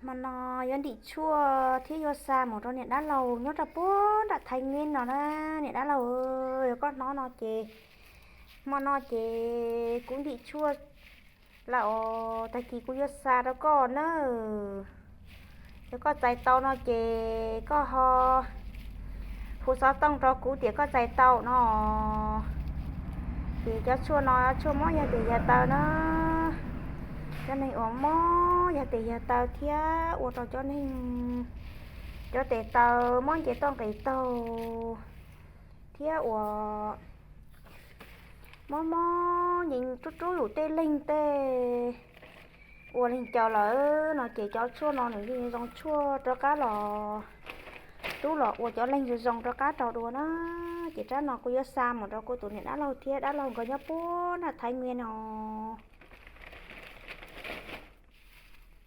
Hmo no yuav ntim tshuaj thiab yuav xa mus rau niam dab laug nyob rau puag nram Thaib Neb no na. Niam dab laug, yog koj hnov no ces, hmo no ces kuv ntim tshuaj lawm os, tag kis kuv yuav xa rau koj na. Yog koj txais tau no ces koj ho hu xov tooj rau kuv tias koj txais tau no. Ces cov tshuaj no tshuaj mob yog tes yog taw na. Cov neeg uas mob yog tes yog taw thiab ua rau cov neeg, cov tes taw mob nce toj nqis taug thiab uas mob mob nce rub rub yus tej leeg tej ua leeg caus lawm no ces cov tshuaj no nws yeej zoo tshuaj rov qab los, tub los ua cov leeg zoo zoo rov qab rau dua na. Ces rab no kuv yuav xa mus rau kuv tus niam dab laug thiab dab laug nkawd nyob puag nram Thaib Neb no.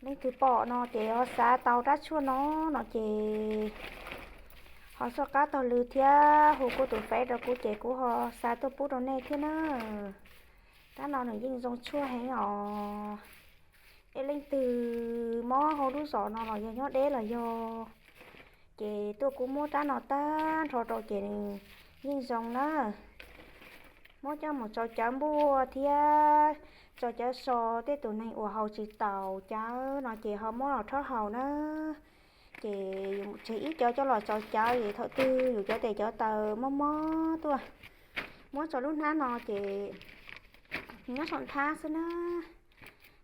Leej twg pom no ces ho xav tau rab tshuaj no, no ces ho soj qab taug lw thiab hu kuv tus fev rau kuv ces kuv ho xa tuaj pub rau nej thiab na. Rab no nws yeej zoo tshuaj heev os. Es leej twg mob hauv lub zos no los yog nyob deb los yog, ces tuaj kuv muab rab no tag nrho rau ces nws yeej zoo na. Muab coj mus tso cawv npuaj thiab tso cawv so, tej tus neeg uas haus tsis taus cawv no ces ho muab los rhaub haus na. Ces yus tseg ib co coj los tso cawv es thaum twg yus cov tes cov taw mob mob tuaj, muab tso lub hnab no ces nyob saum nthab xwb na.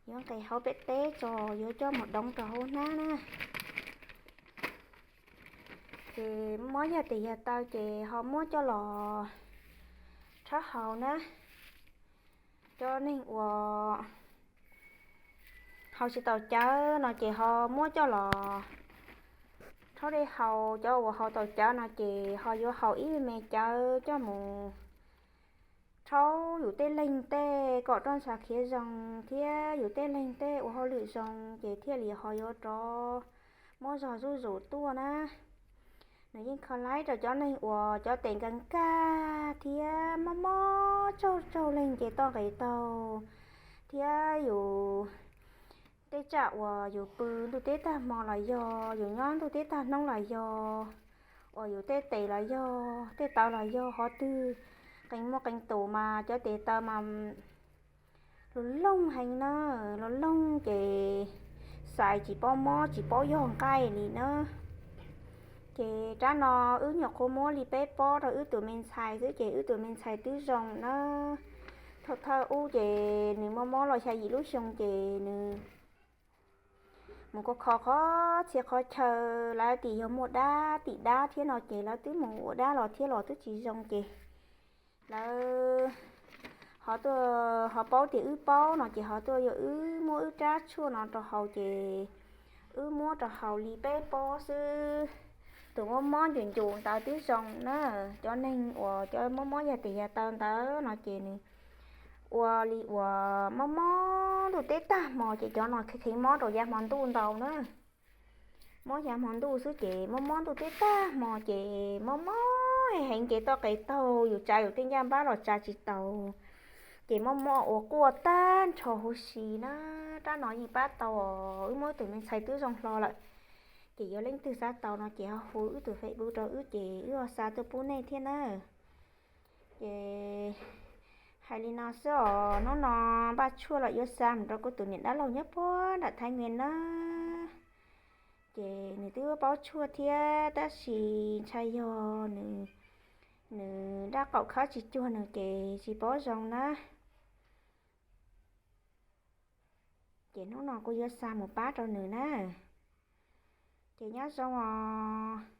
Yuav nqes hauv pem teb tso, yuav coj mus doov rau hauv hnab na. Ces mob yog tes yog taw ces ho muab coj los rhaub haus na. Cov neeg uas haus tsis taus cawv no ces ho muab coj los rhaub dej haus. Cov uas haus taus cawv no ces ho yuav haus ib me cawv coj mus rhaub yus tej leeg tej kom roj ntsha khiav zoo thiab yus tej leeg tej ua hauj lwm zoo ces thiaj li ho yuav rov muab zog zuj zus tuaj na. Nws yeej kho laib rau cov neeg uas cov tes nkag nkag thiab mob mob tsaug tsaug leeg nce toj nqis taug, thiab yus tej tsam uas yus pw ntuj teb tag hmo los yog yus nyob ntuj teb tag hnub los yog, uas yus tej tes los yog tej taw los yog qhov twg qee muaj qee tus mas cov tes taw mas lug loog heev na, lug loog ces xais tsis paub mob tsis paub yog nqaij li na. Ces rab no wb nyuam qhuav muab li peb pob rau wb tus me ntxhais xwb ces wb tus me ntxhais twb zoo na. Thaum thawj ub ces nws mob mob los xya yim lub xyoo ces nws mus kho kho qhov txhia qhov chaw, lawv tias yog muaj dab tim dab thiab no ces lawv twb mus ua dab los thiab los twb tsis zoo ces lawv ho tuaj ho paub tias wb paub no ces ho tuaj yuav wb muab wb rab tshuaj no rau haus ces wb muab rau haus li peb pob xwb. Tus mob mob ncus ncus ntawd twb zoo na. Cov neeg uas cov mob mob yog tes yog taw ntawd no ces nws ua li uas mob mob ntuj teb tag hmo ces cov no kheev mob rau yav hmo ntuj ntau na. Mob yav hmo ntuj xwb ces mob mob ntuj teb tag hmo ces mob mob heev ces toj qes taug yus tsa yus tej ncaj npab los tsa tsis taus. Ces mob mob ua quaj tag nrho huv si na. Rab no yeej pab tau, wb muab tus me ntxhais twb zoo hlo lawm. Ces yog leej twg xav tau no ces ho hu wb tus Facebook rau wb ces wb ho xa tuaj pub nej thiab na. Ces hais li no xwb os, hnub no npaj tshuaj los yuav xa mus rau kuv tus niam dab laug nyob puag nram Thaib Neb na. Ces nws twb paub tshuaj thiab tab sis ntshai yog nws, nws dab qaum khab tsis cuag nws ces tsis paub zoo na. Ces hnub no kuv yuav xa mus pab rau nws na. Ces nyob zoo os.